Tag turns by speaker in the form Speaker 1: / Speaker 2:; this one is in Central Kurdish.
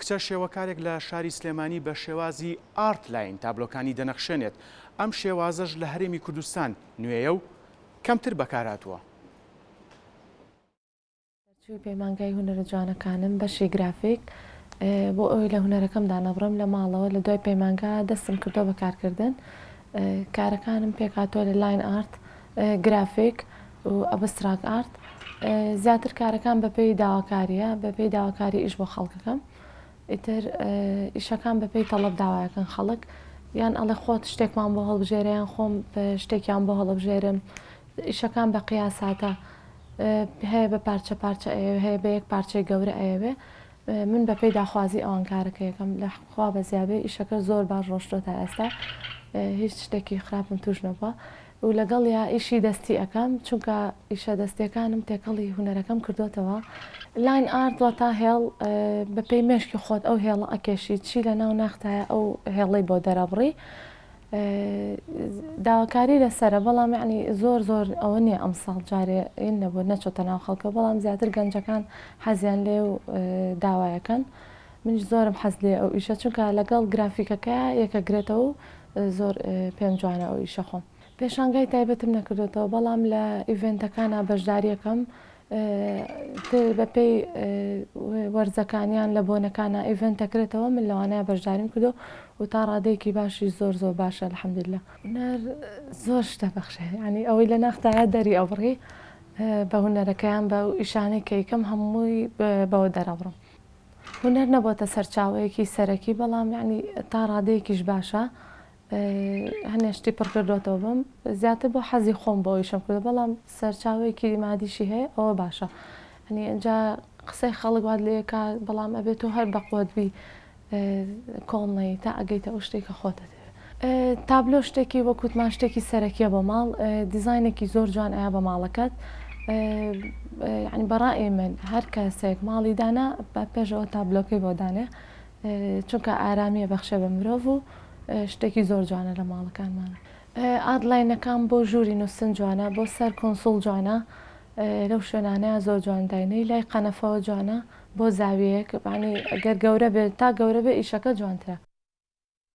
Speaker 1: کچە شێوەکارێک لە شاری سلێمانی بە شێوازی art line تابلۆکانی دەنەخشێنێت، ئەم شێوازەش لە هەرێمی کوردستان نوێیە و کەمتر بەکارهاتووە.
Speaker 2: دەرچووی پەیمانگای هونەرە جوانەکانم بەشی گرافیک، بۆ ئەوەی لە هونەرەکەم دانەبڕم لە ماڵەوە لە دوای پەیمانگا دەستم کردووە بە کارکردن، کارەکانم پێکهاتووە لە line art، گرافیک و abstract art، زیاتر کارەکان بەپێی داواکارییە، بەپێی داواکاری ئیش بۆ خەڵکەکەم، ئیتر ئیشەکان بەپێی تەڵەب داوایەکەن خەڵک یان ئەڵێ خۆت شتێکمان بۆ هەڵبژێرە یان خۆم شتێکیان بۆ هەڵبژێرم ئیشەکان بە قیاساتە هەیە بە پارچە پارچە ئەیەوێ هەیە بە یەک پارچەی گەورە ئەیەوێ من بە پێی داخوازی ئەوان کارەکە یەکەم لە خوا بەزیابێ ئیشەکە زۆر باش ڕۆشتوە تا ئێستا هیچ شتێکی خراپم توش نەبووە و لەگەڵیا ئیشی دەستی ئەکەم چونکە ئیشە دەستیەکانم تێکەڵی هونەرەکەم کردۆتەوە. line art واتا هێڵ بە پێی مێشکی خۆت ئەو هێڵە ئەکێشی چی لە ناو ناختایە ئەو هێڵەی بۆ دەرەبڕی داواکاری لەسەرە بەڵام یەعنی زۆر زۆر ئەوە نییە ئەمساڵ جارێ این نەبوو نەچۆتە ناو خەڵکەوە بەڵام زیاتر گەنجەکان حەزیان لێ و داوایەکەن منیش زۆرم حەز لێ ئەو ئیشە چونکە لەگەڵ گرافیکەکە یەکەگرێتەوە و زۆر پێم جوانە ئەو ئیشە خۆم پێشانگای تایبەتم نەکردۆتەوە بەڵام لە ئیڤێنتەکانا بەشداریەکەم تر بەپێی وەرزەکانیان لە بۆنەکانا ئیڤێنت دەکرێتەوە من لەوانەیە بەشداریم کردو و تا ڕادەیەکی باشی زۆر زۆر باشە الحمدللە. هونەر زۆر شتە بەخشێ یانی ئەوەی لە ناختایە دەری ئەبڕی بە هونەرەکەیان بە ئیشانەی کە یکەم هەمووی بەوە دەرەبڕم. هونەر نەبۆتە سەرچاوەیەکی سەرەکی بەڵام یانی تا ڕادەیەکیش باشە هەنێ شتی پڕ کردۆتەوە بم زیاتر بۆ حەزی خۆم بۆ ئیشم کردو بەڵام سەرچاوەیەکی مادیشی هەیە ئەوە باشە ئەنی ئینجا قسەی خەڵک وات لێکا بەڵام ئەبێت تۆ هەر بەقوەت بی کۆڵ نەیی تا ئەگەیتە ئەو شتێک کە خۆتە تابلۆ شتێکی وەک وتمان شتێکی سەرەکیە بۆ ماڵ دیزاینێکی زۆر جوان ئەیا بە ماڵەکەت یعنی بەڕای من هەر کەسێک ماڵی دانا بە پێشەوە تابلۆکەی بۆ دانێ چونکە ئارامیە بەخشێ بە مرۆڤ و شتێکی زۆر جوانە لە ماڵەکانمان art line ەکان بۆ ژووری نووسن جوانە بۆ سەر console جوانە لەو شوێنانەیە زۆر جوان داینەی لای قەنەفەوە جوانە بۆ زاویەیەک بانی گەر گەورە بێت تا گەورە بێ ئیشەکە جوانترە.